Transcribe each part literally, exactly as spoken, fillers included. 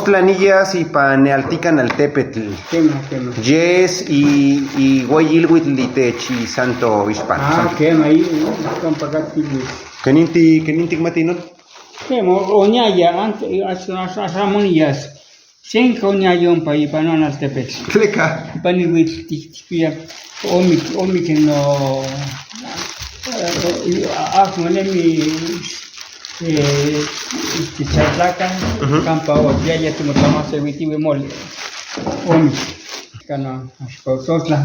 Tlaniyas ipan nealtikan altepetl. Kema, kema. Yes, i, i weyi ilwitl itech isanto ixpan. Ah, kema, i, i, kampa kajki ilwitl. Kenin ti-, kenin tikmati non? Kema, o-, oniaya, ant-, as-, as-, as-, amo niyas. Senka oniaya ompa ipan non altepetl. Tleka? Ipan ilwitl tik-, tikpia. Omik, omik no, eh, amo nemi, eh, tichantlaka, ujú, kampa otiaya timotlamaseuitiuij moli. Omik. Kana, axka Oxotla.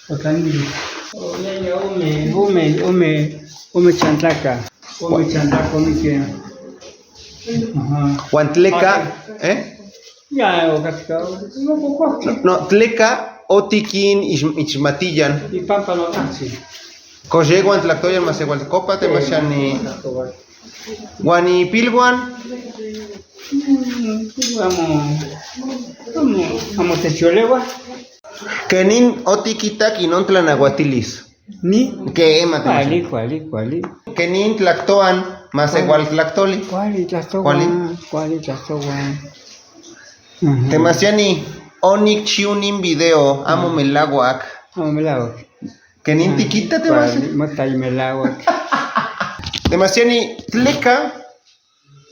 Otlanili. Oyaya ome, ome, ome, ome chantlaka. Ome chantlaka, ome ke. Ajá. Uan tleka, ah, eh? Ya, okatka. No, no, tleka otikin ix-, ixmatiyan. Ipampa notajtsin. Kox yejuan tlaktoyan masewalkopa, eh, temachani. Uan ipiluan. Mm, amo, amo, amo techyoleuaj. Kenin otikitak inon tlanauatilis? Ni? Kema, kuali, temachani. Kuali, kuali. Kenin tlaktoan masewaltlaktoli? Kuali tlaktoan, kuali. Kuali tlaktoan. Ujú. Temachani, onikchiu nin video, amo, ujú, melauak. Amo melauak. Kenin, ah, tikita, temachani? Kuali, mota melauak. Temachani, tleka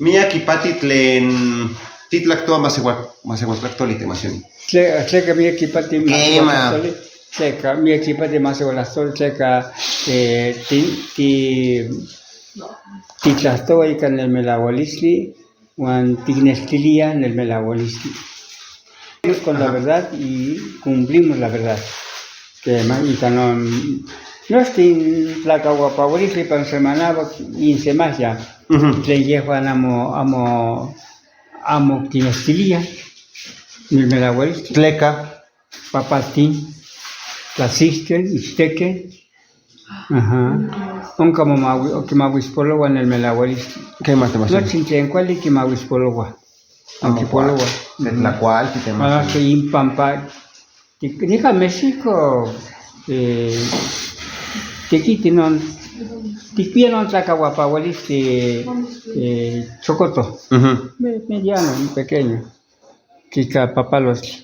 miak ipati tlen titlaktoa masewal-, masewaltlaktoli, temachani? Tle-, tleka miak ipati, kema, masewaltlaktoli, tleka miak ipati masewaltlaktoli, tleka, eh, ti-, ti-, titlajtoa ika nel melaualistli uan tiknextilia nel melaualistli. Con la, ajá, verdad y cumplimos la verdad. Kema, ika non, nochtin tlakauapaualistli ipan semanauak insemajya. Ujú. Tlen yejuan amo, amo, amo kinextilia nel melaualistli. Tleka? Papaltin, tlasijken, ichtekken. Ajá. Onka momaui-, okimauispoloua nel melaualistli. Kema, temachani? Nochtin tlen kuali kimauispoloua. Amo kuali. Okipoloua. Ujú. Tlakualti, temachani. Maski impampa Tik-, nikan México, eh, tekiti non, tikpia non tlakauapaualistli, eh, chokoto. Ujú. Me-, mediano, pequeño. Kika papalostli.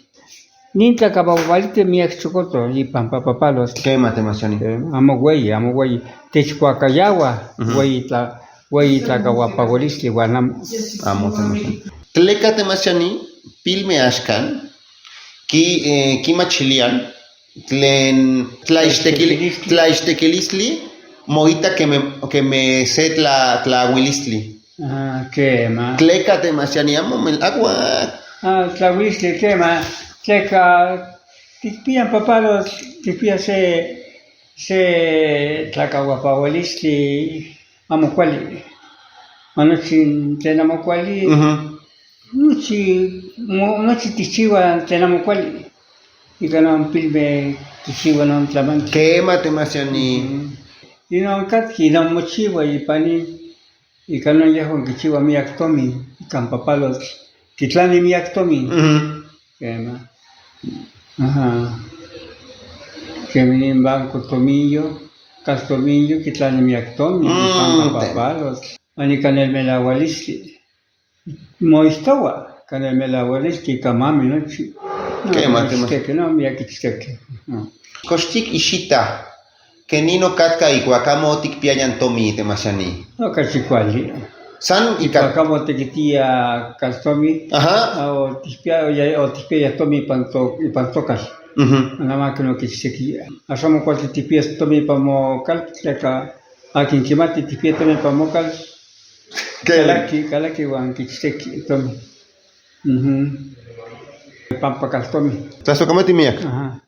Nin tlakauapaualistli miak chokoto, ipan pa-, papalostli. Kema, temachani. Eh, amo ueyi, amo ueyi. Techkuakayaua, ujú, ueyi tla-, ueyi tlakauapaualistli uan amo. Amo, temachani. Tleka, temachani, pilme axkan ki-, eh, kimachilian tlen tlaixtekil-, tlaixtekilistli moita keme, keme se tla-, tlauilistli. Ah, kema. Tleka, temachani, amo melauak. Ah, tlauilistli, kema. Tleka tikpia papalostli, tikpia se, se tlakauapaualistli amo kuali. Uan nochi tlen amo kuali, ujú, nochi, mo-, nochi tikchiua tlen amo kuali. Ika non pilme kichiua non tlamantli. Kema, temachani. Ujú. Inon katki, inon mochiua ipan in, ika non yejuan kichiua miak tomin, ikan papalotl, kitlani miak tomin. Ujú. Kema. Ajá. Kemi nin banco tominyo, kas tominyo, kitlani miak tomin, mm, ipan papalotl. Uan ika nel melaualistli. Moixtoua, kan nel melaualistli, ika mami nochi. No, kema, kema. Kichtekki, no, miak kichtekki. No. Kox tik ixita, kenin okatka ikuak amo otikpiaya tomin, temachani? Okachi kuali. San ika ikuak amo otikitia kas tomin. Ajá. Ah, otikpia-, oya-, otikpiaya tomin ipan to-, ipan tokal. Ujú. Nada más que no kichtekki. Axan amo kualti tikpias tomin ipan mokal, tleka akin kimati tikpia tomin ipan mokal. Kema. Kalaki, kalaki uan kichtekki tomin. Ujú. Pampa kas tomin. Tlasokamati miak. Ajá.